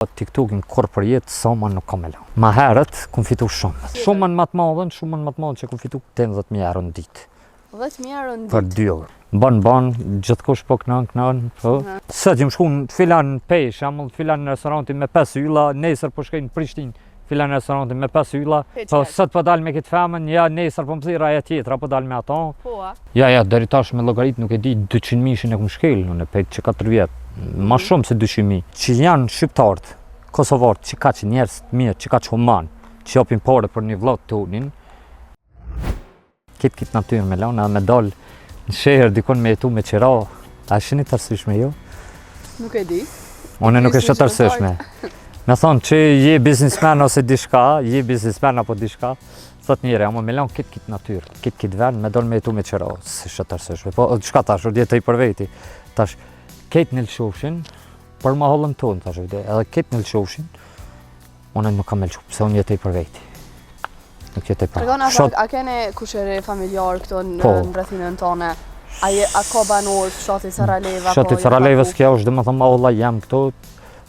TikTokin kurrë për jetë sa ma nuk kam me lanë. Ma herët kum fitu shumë. Shumën ma të madhen, shumën ma të madhen që kum fitu 10.000 euro në ditë. 10.000 euro në ditë? Për dy orë. Ban, ban, gjithkush po knan, knan, po. Sot jam shku në filan Pejë, shembull, filan në restorantin me 5 ylla, nesër po shkoj në Prishtinë, filan në restorantin me 5 ylla. Po sot po dal me këtë femën, ja nesër po më thirr ajo tjetra, po dal me ato. Po, a? Ja, ja, deri tash me llogarit nuk e di 200 mijëshin e kum shkel unë prej që 4 vjet, ma mhm. shumë se 200 mijë. Që janë shqiptarët, kosovarët, që kaq njerëz të mirë, që kaq human, që japin pare për një vlla tonin, këtë këtë natyrë me lanë, edhe me dal në shehër dikun me jetu me qira, a e shihni të arsyeshme jo? Nuk e di. Unë nuk e shoh të arsyeshme. Me thonë që je biznismen ose diçka, je biznismen apo diçka, Thot njeri, ama me lanë këtë këtë natyrë, këtë këtë vend, me dal me jetu me qira, s'e shoh të arsyeshme. Po, çka tash, unë jetoj për veti. Tash, këtë në lëshofshin, për mahallën tonë, tash, edhe këtë në lëshofshin, unë nuk kam me lëshu, pse unë jetoj për veti. Nuk jetoj për. Tregona Shot... a kene kushëri familjar këto në, po. në rrethinën tone? A, je, a ka banorë fshati Saraleva? Fshati po, Saralevës kjo është, domethënë mahalla jem këto,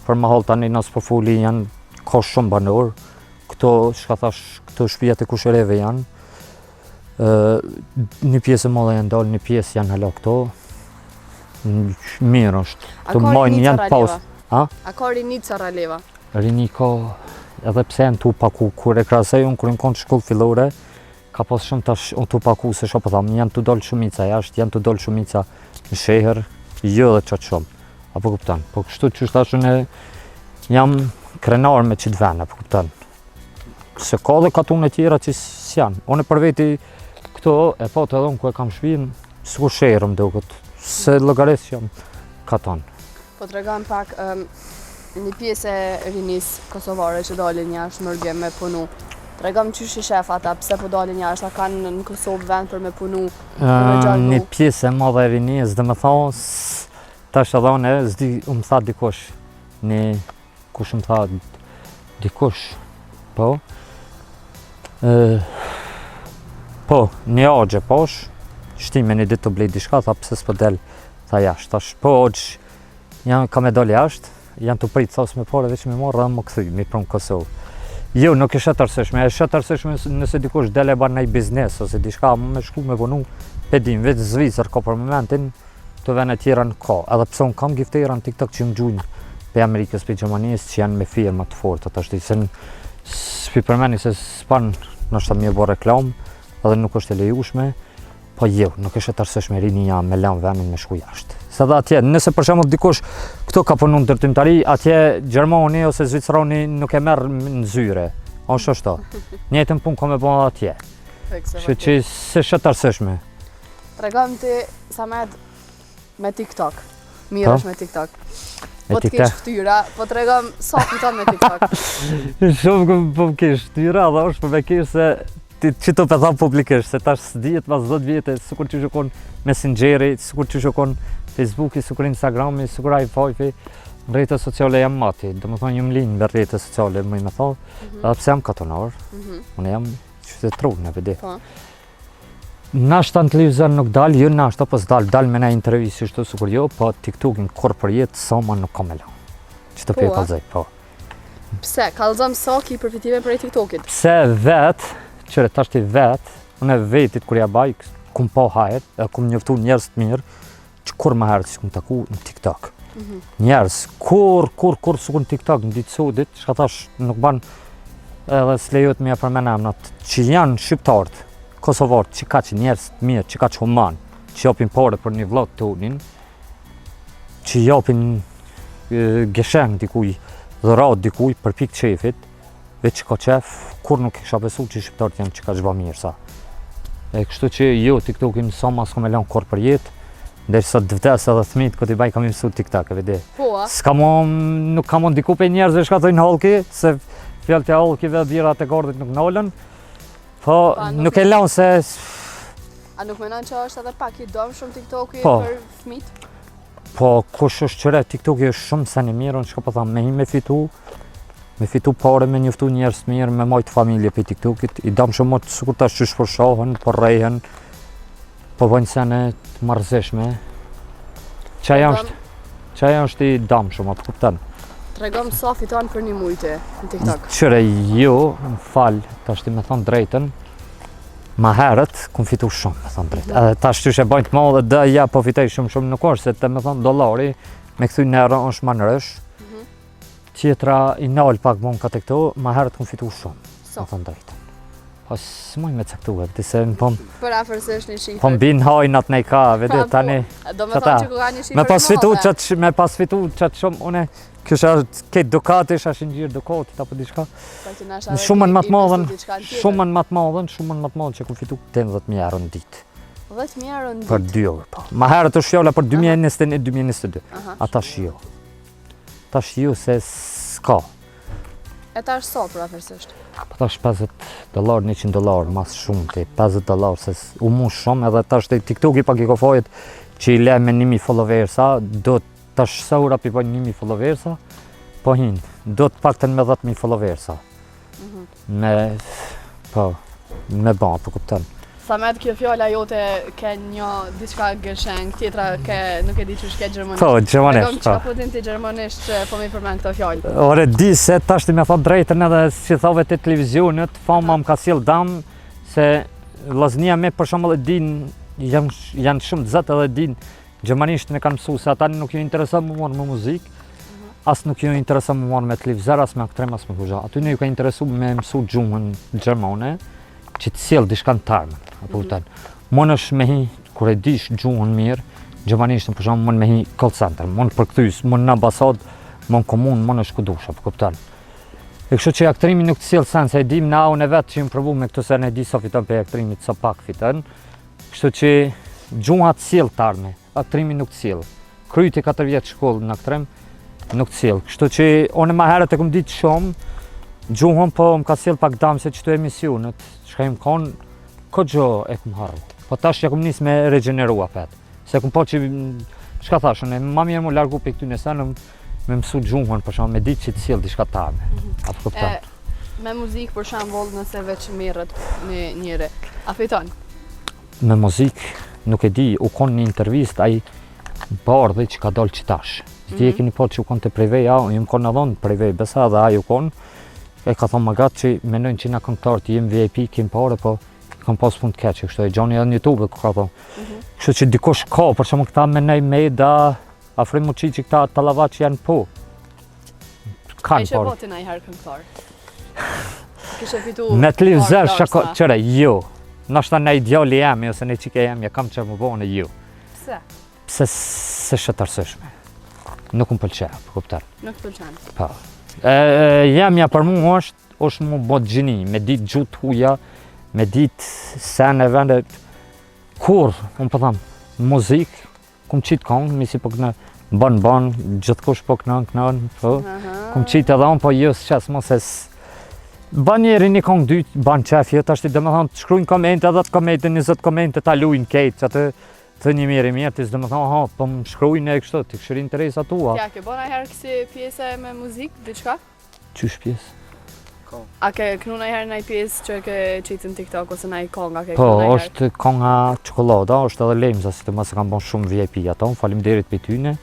për mahallë tani nësë po foli janë, ka shumë banorë, Këto, çka thash, këto shpijat e kushëreve janë, një pjesë e madhe janë dalë, një pjesë janë hala këto, mirë është. A ka rini janë paus. A? A ka rini Saraleva? Rini ka, edhe pse janë tu paku, kur e krahasoj unë, kur jam konë shkollë fillore, ka pas shumë tash u tu paku, se çka po tham, janë tu dalë shumica jashtë, janë tu dalë shumica në shehër, jo edhe qaq shumë. A po kupton? Po kështu që tash unë jam krenar me qit vend, a po kupton? Se ka dhe katune tjera që s'janë. Unë për veti këto e po të edhe unë ku e kam shpinë, sikur shehër më duket, se llogaris që jam katon. Po tregon pak um, një pjesë e rinisë kosovare që dalin jashtë mërgim me punu. Tregom qysh i shef ata, pse po dalin jashtë, a kanë në Kosovë vend për me punu, për me gjallu? Një pjesë e madhe e rinisë, domethonë, Tash edhe unë, s'di, më tha dikush, një, kush më tha dikush, po, e, po, një axhë posh, shtime një ditë tu blej diçka, tha pse s'po del, tha jashtë, tash, po, axhë, janë, ka me dal jashtë, janë tu prit, tha me pare, veç me marrë dhe m'u kthy, mi pru n'Kosovë. Jo, nuk e shoh të arsyeshme, e shoh të arsyeshme nëse dikush del e ban naj biznes, ose diçka, me shku me punu, pe dim, veç Zvicër ka për momentin, Këto vene tjera nuk ka, edhe pse unë kam giftera në TikTok që më gjujnë prej Amerikës, prej Gjermanisë, që janë me firma të forta, tash se s'pi përmeni se s'ban ndoshta me bo reklamë, edhe nuk është e lejushme, po jo, nuk është e arsyeshme rinia me lanë venin me shku jashtë. Se dhe atje, nëse për shembull dikush këtu ka punu në ndërtimtari, atje Gjermani ose Zvicrani nuk e merr në zyre. Është ashtu. Njëjtën punë ka me bo atje. Kështu që s'e shoh të arsyeshme. Tregom ti, Samed, me TikTok. Mirë po? është me TikTok. Po të kesh ftyra, po tregom sa fiton me TikTok. Shumë po më kesh ftyra, dhe është për me kesh se ti qito po e tham publikisht, se tash s'dihet mas 10 vjetë, sikur që shkon Messengeri, sikur që shkon Facebooki, sikur Instagrami, sikur i5-i, rrjetet sociale jam mati, domethonë jam lind me rrjetet sociale, më i me thonë, mm -hmm. edhe pse jam katonar, mm -hmm. unë jam qytetëru, në vedi. Po. Nashta në televizor nuk dal, jo nashta, po s'dal, dal me naj intervistë qështu, sikur jo, po TikTokin kurrë për jetë, sa ma nuk kam me lanë. Qëto po, kallzoj, po. Pse, kallzom sa ki përfitime prej TikTokit? Pse vet, qyre tash ti vet, unë e vetit kur ja baj, kum pa hajr, e kum njoftu njerëz të mirë, që kurrë më herët s'i kum taku në TikTok. Mm -hmm. Njerëz, kur, kur, kur, sikur në TikTok, në ditë sodit, çka thash, nuk ban edhe s'lejohet me ja përmen emnat, që janë shqiptarët, kosovarët, që kaq njerëz të mirë, që kaq human, që japin pare për një vlla tonin, që japin gesheng dikuj, dhuratë dikuj për pikë qefit, Veç ka qef, kur nuk e kisha besu që shqiptarët janë qekaq bamirësa. E kështu që jo, TikTokin sa ma s'kom me lanë kurrë për jetë, derisa të vdes edhe thmit, këtë i baj kam i mësu TikTok, e vidi. Po, a? S'ka mo, nuk ka mo ndiku pe njerëzve shka thojnë hallki, se fjalët e hallkive dhe birat e gardhit nuk nalën. Po, Pa, nuk, nuk e lanë se... A nuk menon që është edhe pak i dëmshëm TikToki po. për fmit? Po, kush është qyre, TikToki është shumë sen i mirë, unë çka po tham, me hi me fitu, me fitu pare, me njoftu njerëz të mirë, me majtë familje prej TikTokit, i damshëm më sikur tash qysh po shahen, po rrehen, po bëjnë sene të marrëzishme. Qajo është, qajo është i damshëm, atë kupton. Tregom sa fiton për një muj ti në TikTok. Qyre jo, më fal, tash ti me thonë drejtën, ma herët, kum fitu shumë, me thonë drejtën. Edhe tash qysh e bojnë të madhe, dhe ja, po fitoj shumë shumë, nuk është, se të me thonë dollari, me kthy në euro është ma nryshe. Mm -hmm. Tjetra i nalë pak bon ka të këto, ma herët kum fitu shumë, so. me thonë drejtën. Po s'muj me caktu, e se më pom... Përafërsisht një shifër. Po më bin hajnë atë në i ka, vede, po, tani... Do me thonë që ku ka një shifër me pas fitu qatë, me pas fitu qatë shumë, une, kisha këtë dukat, isha shëngjirë dukatit, apo diçka. Pa që nasha Në shumën më të madhen, shumën më të madhen, shumën më të madhen që kum fitu 10.000 euro në ditë. 10.000 euro në ditë? Për 2 orë, po. Ma herët është fjala për 2021, 2022. A tash jo. Tash jo se s'ka. E tash sa përafërsisht? Po tash 50 dollar, 100 dollar, mas shumë të 50 dollar, se u mu shumë edhe tash te TikToki pak i ka fajet që i le me 1000 followersa, do tash sa ura pi bojnë 1000 followersa, po hin, do të paktën me 10000 followersa. Mm -hmm. Me, po, me ba, po kupton. Samet, kjo fjala jote ke një diçka Geschenk, tjetra ke nuk e di qysh ke gjermanisht. Po, gjermanisht. Po. Çka po din ti gjermanisht që po më përmend këto fjalë? Ore di se tash ti me thon drejtën edhe si thove te televizionet, fama më ka sjell dam se vllaznia me për shembull e din janë janë shumë të zëtë edhe din gjermanisht me kanë mësu se ata nuk ju intereson me u marrë me muzikë, mhm. as nuk ju intereson me u marrë me televizor, as me aktrim, as me kurgja. Aty nuk ju ka interesu me mësu gjuhën gjermane, që të sjell diçka në t'ardhmen, apo mm -hmm. Mund është me hi, kur e dish gjuhën mirë, gjermanishtën për shembull mund me hi call center, mund përkthyes, mund në ambasadë, mund komunë, mund është ku dush, apo kupton. E kështu që aktrimi nuk të sjell sen, se e dim na unë vetë që jam provu me këto sen e di sa fiton pe aktrimit, sa pak fiton. Kështu që gjuha të sjell t'ardhme, aktrimi nuk të sjell. Kryti 4 vjet shkollë në aktrim, nuk të sjell. Kështu që unë ma herët e kom ditë shumë, gjuhën po më ka sjell pak dam se qëto emisionet, çka jam kon, kogjo e kom harru. Po tash ja kom nis me regjeneru apet. Se kom pa që, çka thash, unë ma mirë mu largu prej këtyne seneve, me mësu gjuhën, për shembull, me ditë që të sjell diçka t'ardhme. Mm -hmm. Apo kupton? Me muzikë për shembull, nëse veç merret një njeri, a fiton? Me muzikë, nuk e di, u konë një intervistë, ai Bardhi që ka dalë qitash. Mm -hmm. S'di e mhm. keni pa që u konë te Prive, ja, unë jam konë edhe në Prive, besa edhe ai u konë, e ka thonë magat që menojnë që na këngëtarët jem VIP, kem pare, po kam pas punë të keqe, kështu e gjoni edhe në YouTube, ku ka thonë. Mm -hmm. Kështu që dikush ka, për shembull këta menoj me da, Afrim Muçiqi këta tallava që janë po. Kanë por. A ishe bo ti najherë këngëtar. Kishe fitu Me televizor shako, qyre, jo. Nashta në ideali jemi, ose në qike jemi, ja kam që më bo, jo. Pse? Pse s'e shoh të arsyeshme. Nuk më pëlqen, po kupton. Nuk të pëlqen. Po. E, jemja për mu është, është mu bo gjini, me ditë gjuhë të huja, me ditë sene vende, kur, unë po tham, muzikë, Kum qitë kongë, misi po kënë, bon bon, gjithkush po kënon, kënon, po. Kum qitë edhe unë, po jo s'qes mo se Ban njeri një kongë dy, ban qef, jo tash ti domethonë, të shkrujnë komente, 10 komente, 20 komente, ta lujnë kejt, që atë të një mirë i mirë, ti s'domethonë, ha, po më shkrujnë e kështu, ti kqyr interesa tua. Ti a ke bo najherë kësi pjese me muzikë, diçka? Qysh pjesë? A ke knu najherë naj pjesë që ke qitë në TikTok ose naj kongë, a ke po, knu najherë? Po, është konga çokollada, është edhe lemza, si të mos e kam bon shumë VIP ato, faleminderit për tyne,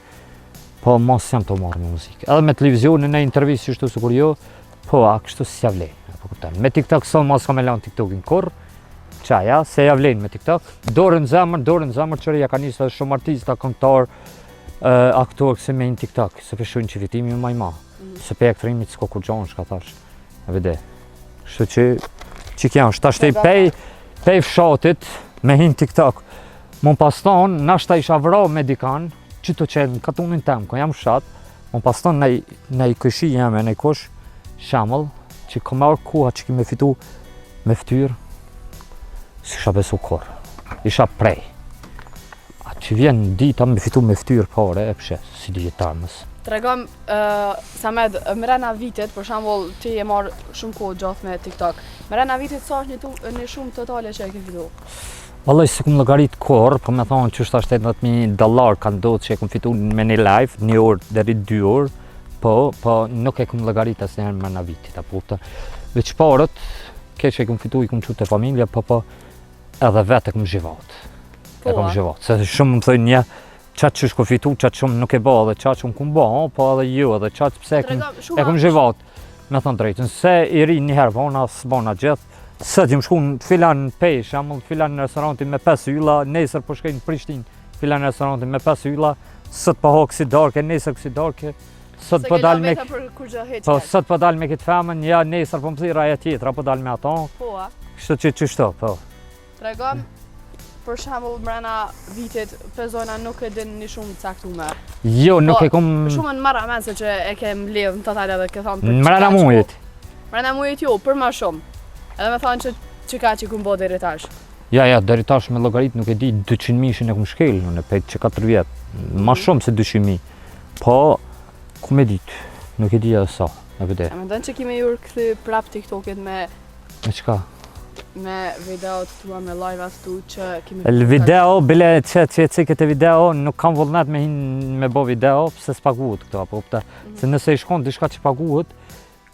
po mos jam të marrë me muzikë. Edhe me televizionin në intervistë që shtu sikur jo, po, a kështu s'ja vlen, apo kupton. Me TikTok sot mos kam e lanë TikTokin kurr, qaja, se ja vlen me TikTok. Dorën n'zemër, dorën n'zemër, qyre ja ka nisë edhe shumë artista, këngëtar, aktor, këse me në TikTok, se pe shohin që fitimi më i madh. Mm. Se pe aktrimit s'ko kurgjo shka thash. E vede. Kështu që që kja është, tash te pej, pej fshatit me hin TikTok. Mun paston, nashta isha vra me dikan, që të që në katunin tem, ko jam fshat, mun paston në në i kojshi jam e në i kush, shembull, që ka me ardhë koha që ki me fitu me ftyrë, s'isha besu kurrë. Isha prej. A që vjen dita me fitu me ftyrë pare, e pëshe, si dijetarës. Tregom, uh, Samed, mrena vitit, për shembull, ti je marrë shumë kohë gjatë me TikTok. Mrena vitit sa është një, tu, një shumë totale që e ke fitu? Vallai s'e kum llogarit kurrë, po me thonë që është 80.000 dollar kanë ndodhë që e kum fitu me një live, një orë deri dy orë, po, po nuk e kum llogarit asnjëherë mrena vitit, apo kupton. Veç parët, keq e kum fitu, i kum çu te familja, po po, edhe vetë e kum zhivat. Po, e kum zhivat. Se shumë më thojnë një. Qatë që shko fitu, qatë shumë nuk e bo edhe qatë shumë kum bo, po edhe ju edhe qatë pse e kum, e kum zhivat, me thonë drejtën, se i ri një herë bona, s'bona gjithë, sot jam shku në filan në Pejë, shembull, filan në restorantin me 5 ylla, nesër po shkoj në Prishtinë, filan në restorantin me 5 ylla, sot po ha kësi darke, nesër kësi darke, sot po dal me Po sot po dal me këtë femën, ja nesër po më thirr ajo tjetra, po dal me ato. Po. a? Kështu që qështu, po. Tregom për shembull mrena vitit pezona nuk e din një shumë të caktume. Jo, nuk po, e kum Shumë në marra men se që e ke mbledh në total edhe ke thonë për Mrena mujit. Mrena mujit jo, për ma shumë. Edhe me thonë që që ka që kum bo deri tash. Ja, ja, deri tash me llogarit nuk e di 200 mijëshin e kum shkel unë prej që 4 vjet. Ma mhm. shumë se 200 mijë. Po, ku me dit, nuk e di edhe sa, nuk e di. A mendon që ki me ju kthy prap TikTokit me... Me çka? Me video të tua, me live-at tu që ki me... El video, bile që që e këtë video, nuk kam vullnet me hin me bo video, pse s'paguhet këto, apo kupta. Mm -hmm. Se nëse i shkon diçka që paguhet,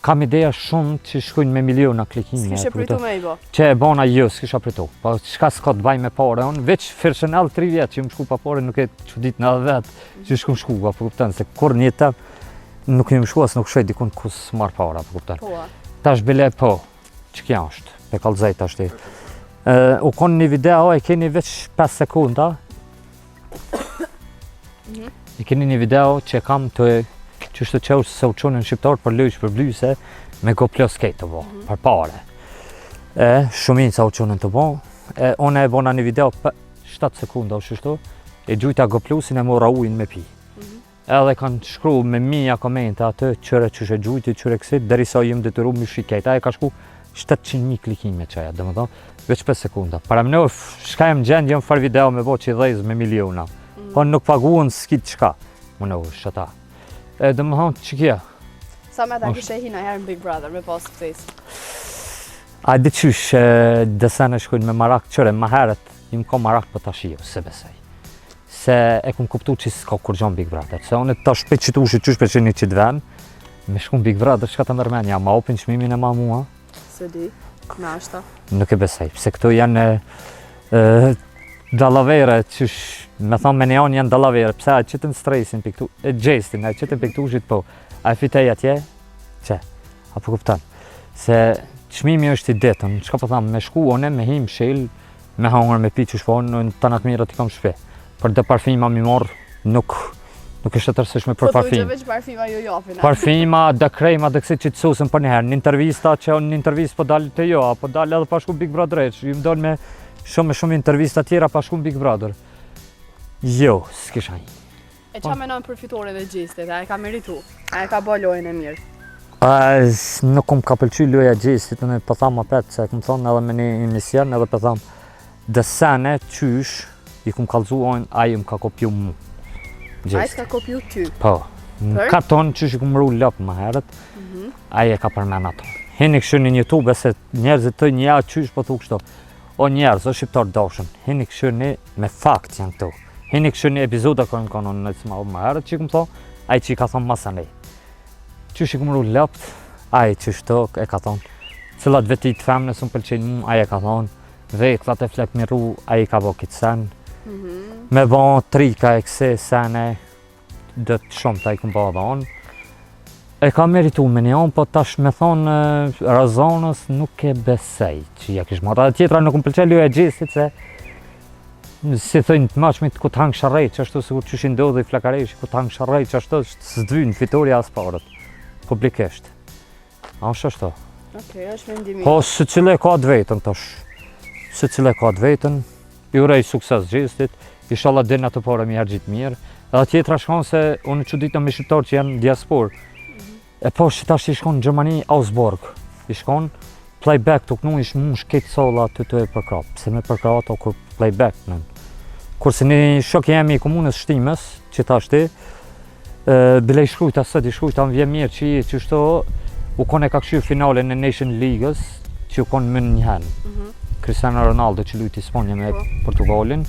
Kam ideja shumë që shkojnë me miliona klikime. S'kishe pritu me i bo? Që e bona jo, s'kisha pritu. Po çka s'ka të baj me pare, unë veç Chanel 3 vjetë që më shku pa pare, nuk e çudit në edhe vetë që shku më shku, po kupton, se kur një të nuk më shku, as nuk shkoj dikun ku s'marr para, po kupton. Po. Tash bile po, që kja është, pe kallzoj tash ti. U konë një video, e keni veç 5 sekunda, Mhm. E keni një video që kam të që është të se u qonën shqiptarët për lojë shpërblyse me Go Plus krejt të bo, mm -hmm. për pare. E, shumica u qonën të bo, e, unë e bona një video 7 sekunda o qështu, e gjujta Go Plusin e mora ujin me pi. Mm -hmm. Edhe kanë shkru me mija komente atë, qyre qysh e gjujti, qyre kësi, derisa jem detyru me fshi kejt. Ajo ka shku 700.000 klikime qaja, dhe më thonë, veç 5 sekunda. Para më nëve, shka jem gjendë, jem farë video me bo që i dhejzë me miliona. Mm. Po nuk paguën s'kit qka, më nëve, shëta. E, dhe më thonë, që kja? Sa me ta kishe hi najherë në Big Brother, me pas ftesë? A di qysh, disa në shkujnë me marak qyre, ma herët, jam ko marak po tash jo, s'e besoj. Se e kum kuptu që s'ka kurgjo në Big Brother. Se unë tash pe qitushi qysh pe qeni qitë ven, me shku në Big Brother, çka të merr menja, ma opin çmimin e ma mua? Se di, nashta. Nuk e besoj, pse këto janë e, dallavere, qysh, me thonë me një anë janë dallavere, pse a qitën stresin për këtu, e gjestin, a qitën për këtu po, a e fitej atje, që, a po kupton, se çmimi është i detën, çka po tham, me shku one, me him shel, Me hangër me pi qysh po, në tanat mirat i kam shpi. Për dhe parfima mi marr, nuk nuk është e tërsishme për po, parfim. Po veç parfima ju japin. Parfima, dhe krema, dhe kësi që të susën për njëherë. Në intervista që në intervistë po dalë të jo, po dalë edhe pa shku Big Brother, që ju më dalë me shumë e shumë intervista tjera pa shku Big Brother. Jo, s'kisha një. E qa menon për fitoren e Gjestit, a e ka meritu? A e ka bo lojën e mirë? A, nuk më ka pëlqy loja e Gjestit, unë po tham apet, se e kum thonë edhe me një emision, edhe po tham, dhe sene, qysh, i kum kallzu unë, ai më ka kopju mu. Ai s'ka kopju ty? Po, në karton qysh i kum mru lop më herët, mm -hmm. ai e ka përmen ato. Hini kështu në YouTube, se njerëzit të një qysh po thu kështu. O njerëz, o shqiptar dashun, hini këshyrni me fakt janë këto. Hini këshyrni epizoda kërën konë në të sma më herët që i kum thonë, ai që i ka thonë masanej. Qysh i kum ru lopt, ai që shto e ka thonë, cilat veti të femnës më pëlqejnë mu, ai e ka thonë, vekllat e flekt mi ru, ai i ka bo këtë sen. Mm -hmm. Me bo trika e këse sene, do të shumë ta i kum ba dhe unë. E ka meritu me një onë, po tash me thonë Razonës nuk e besej që ja kish marrë. Edhe tjetra nuk më pëlqen loja e Gjestit se si thënë të mashmit ku të hangë sharrej, që ashtu sikur qysh i ndodhi flakareshi, ku të hangë sharrej, që ashtu s'të vynë fitorja as paret, publikisht. A është ashtu? Okej, është mendimi. Po, secili e ka të vetën, tash. Secili e ka të vetën, i urej sukses Gjestit, ishalla din atë pare mi harxhit mirë. Edhe tjetra shkon se unë çuditna me shqiptarë që janë në diasporë. Mm -hmm. E po, që tash i shkon në Gjermani, Augsburg. I shkon playback të knu, ish mush këtë solla të të e përkra. Pse me përkra ato kur playback nën. Kurse një shok jemi i komunës Shtimës, që tash ti, Bile i shkrujta sot, i shkrujta më vjen mirë që i qështu u konë e ka këshyrë finalen e Nation Ligës, që u konë më njëherë. Mm -hmm. Cristiano Ronaldo që lujti Spanja me po. Portugalin.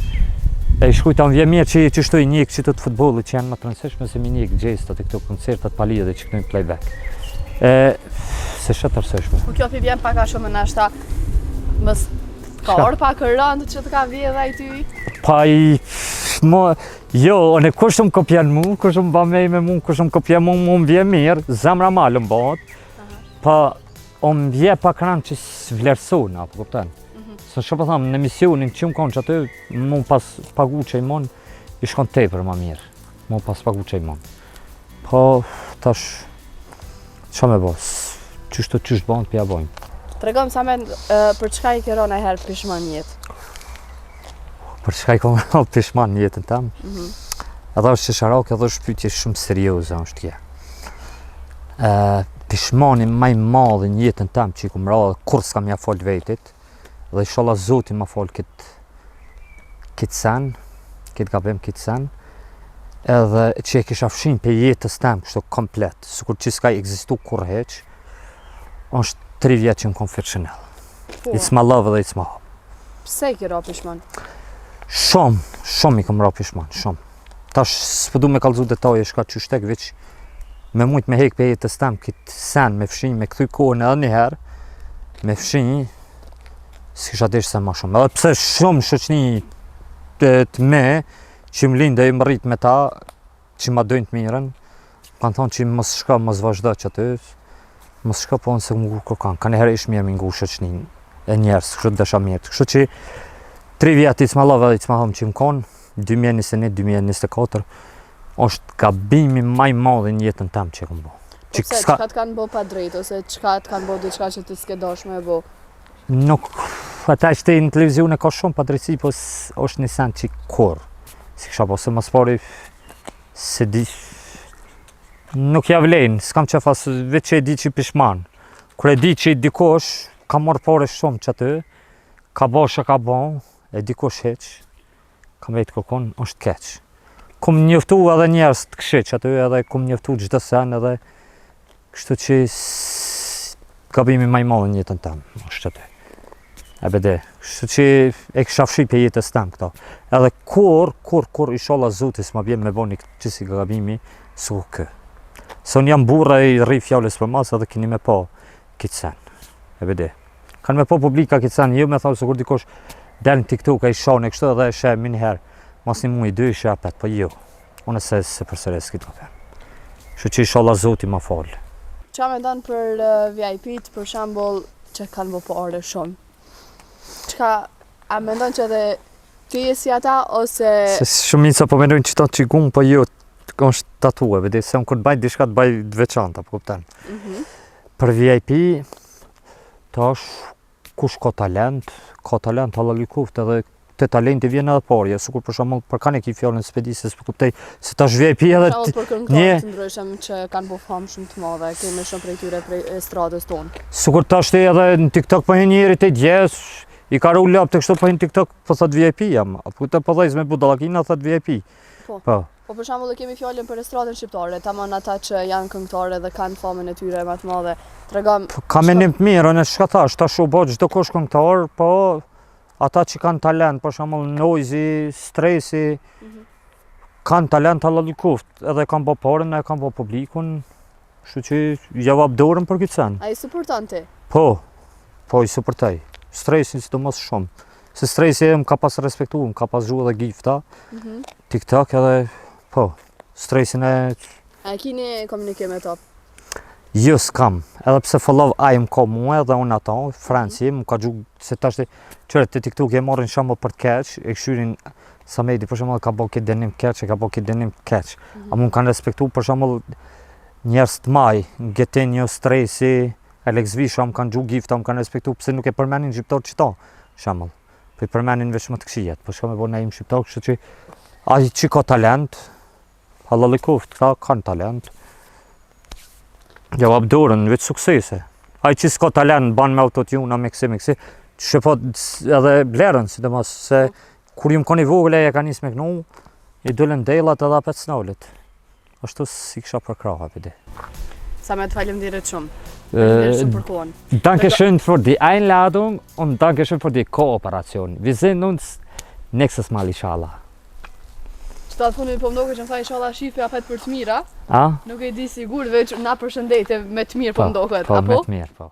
E i shkrujta më vjen mirë që i qështu i njek që të futbollit që janë më të rëndësishme se mi njek gjestat e këto koncertat pa lidhje që kënojnë playback. E, se shë të rëndësishme. Po kjo pi vjen pak a shumë nashta mos ka orë pak rëndë që të ka vjedh ai ty? Pa i... Mo, jo, unë kush më kopjen mu, kush më ba me me mu, kush më kopjen mu, mu më vjen mirë, zemra malë më bëhet, po, o më vje pak rëndë që s'vlerësojnë, apo kupton? Mm -hmm. Se që po tham, në emisionin që më konë që aty, mu pas pagu që i mon, i shkon tepër ma mirë, mu pas pagu që i mon. Po, tash, ça me bo, qysh të qysh bënë, po ja bojmë. Tregom Samet, për çka i ke ra najherë pishman n'jetë? Për çka i kom ra pishman në jetën tem? Mm -hmm. Edhe është qesharake, edhe është pyetje shumë serioze, është kjo. Uh, pishmani ma i madh në jetën tem që i kom ra, kurrë s'kam ja fol vetit, dhe inshallah Zoti ma fol këtë këtë sen, këtë gabim, këtë sen, edhe që e kisha fshin prej jetës tem, kështu komplet, sikur që s'ka ekzistu kurrë hiç, është tri vjet që më kom Fit Chanel. Po. It's my love dhe it's my home. Pse i ke ra pishman? Shumë, shumë i kom ra pishman, shumë. Tash s'po du me kallzu detaje shka që shtek veç me mujt me hek prej jetës tem këtë sen me fshi me kthy kohën edhe një herë me fshi s'kisha desht se ma shumë. Edhe pse shumë shoqni të, të me që më lindë e më rrit me ta që ma dojnë të mirën, kanë thonë që mos shka, mos vazhdo që aty, mos shka, po unë s'e ngu kërkan, ka njëherë ish mirë me ngu shoqnin e njerëz, kështu të dashamirë, kështu që tri vjet it's my love edhe it's my home që më konë, 2021-2024, është gabimi ma i madh në jetën tem që e kom bo. Po pse, çka të kanë bo pa drejt, ose çka të kanë bo diçka që ti s'ke dash me bo? Nuk, ata që te në televizion e ka shumë padrejtësi, po është një sen që kurrë, s'i kisha bo, se mas pari, se di, nuk ja vlen, s'kam qef as, veç që e di që pishman. Kur e di që dikush, ka marrë pare shumë që aty, ka bo që ka bo, e dikush hiç, ka mbet kërkon, është keq. Kum njoftu edhe njerëz të këqij që aty edhe kum njoftu çdo sen edhe kështu që gabimi ma i madh në jetën tem, është aty. E bede, kështu që e kisha fshi prej jetës tem këto. Edhe kur, kur, kur, inshallah Zoti s'ma bjen me bo një qësi gabimi, s'u kë. Se unë jam burra i rri fjalës për masë edhe keni me pa këtë sen. E bede. Kanë me pa publika këtë sen, jo me thonë se kur dikush del në TikTok e i shon e kështu edhe e sheh menjëherë, mas një muj, dy, i sheh apet, po jo. Unë se se përsëres këtë gabim. Kështu që inshallah Zoti ma fal. Qa mendon për uh, VIP-t, për shembull, që kanë bo pare shumë? Çka, a mendon që edhe ti je si ata, ose... Se shumica po mendojnë që ta që gum, po jo, është tatu e vedi, se unë kur të baj diçka të baj të veçanta, po kupton. Mm -hmm. Për VIP, tash kush ka talent, ka talent hallall koftë edhe te talenti vjen edhe parja, sikur për shembull për kanë e ki fjalën s'pe di se s'po kuptoj se tash VIP edhe Për shembull për këngëtarë të ndryshëm që kanë bo famë shumë të madhe, kemi shumë prej tyre prej estradës tonë. Sikur tash ti edhe në TikTok po hyn njëri te dje, i ka ru loptë kështu po hyn TikTok po thot VIP jam, apo këtë po dhejz me budallakina thot VIP. Po. Po. Po për shembull e kemi fjalën për estradën shqiptare, tamam ata që janë këngëtarë dhe kanë famën e tyre më të madhe. Tregom po, ka menim të mirë, unë çka thash, tash u bë çdo kush këngëtar, po ata që kanë talent, për shembull Noizi, Stresi, mm -hmm. kanë talent hallall koftë, edhe kanë bë parën, e kanë bë publikun, kështu që ja vap dorën për këtë sen. A i suporton ti? Po, po i suportoj. Stresin sidomos shumë. Se Stresi më ka pas respektu, më ka pas gju edhe gifta, mm -hmm. TikTok edhe, po, Stresin e... A e kini komunikim me to? Jo, s'kam, edhe pse follow ai më ka mua edhe unë ato, Franci, mm -hmm. më ka gju, se tash qyre te TikTok e marrin shumë për të keq, e këshyrin Samedi për shembull ka bë këtë dënim keq, e ka bë këtë dënim keq. Mm -hmm. A mund kanë respektu për shembull njerëz të maj, Getenjo, Stresi, Alex Visha më kanë gju gifta, më kanë respektu, pse nuk e përmenin shqiptar qëto, shembull. Po i përmenin veç më të këqijat, po shka me bo na jemi shqiptar, kështu që ai që ka talent, hallall koftë, këta kanë talent. Ja vap dorën, veç suksese. Ai që s'ka talent, ban me autotune, me kësi, me kësi, që po edhe blerën, sidomos, se kur jam kon i vogël e ka nis me knu, i dolën dellat edhe apet s'nalet. Ashtu s'i kisha përkrah, e di. Samet, faleminderit shumë. Faleminderit shumë për kohën. Dankeschön für die Einladung und Dankeschön für die Kooperation. Wir sehen uns nächstes Mal inshallah. Qëta të fundit po më doket që më tha inshallah shife apet për të mira. A? Nuk e di sigur, veç na përshëndete me të mirë po, po më doket, po, apo? Po, me të mirë, po.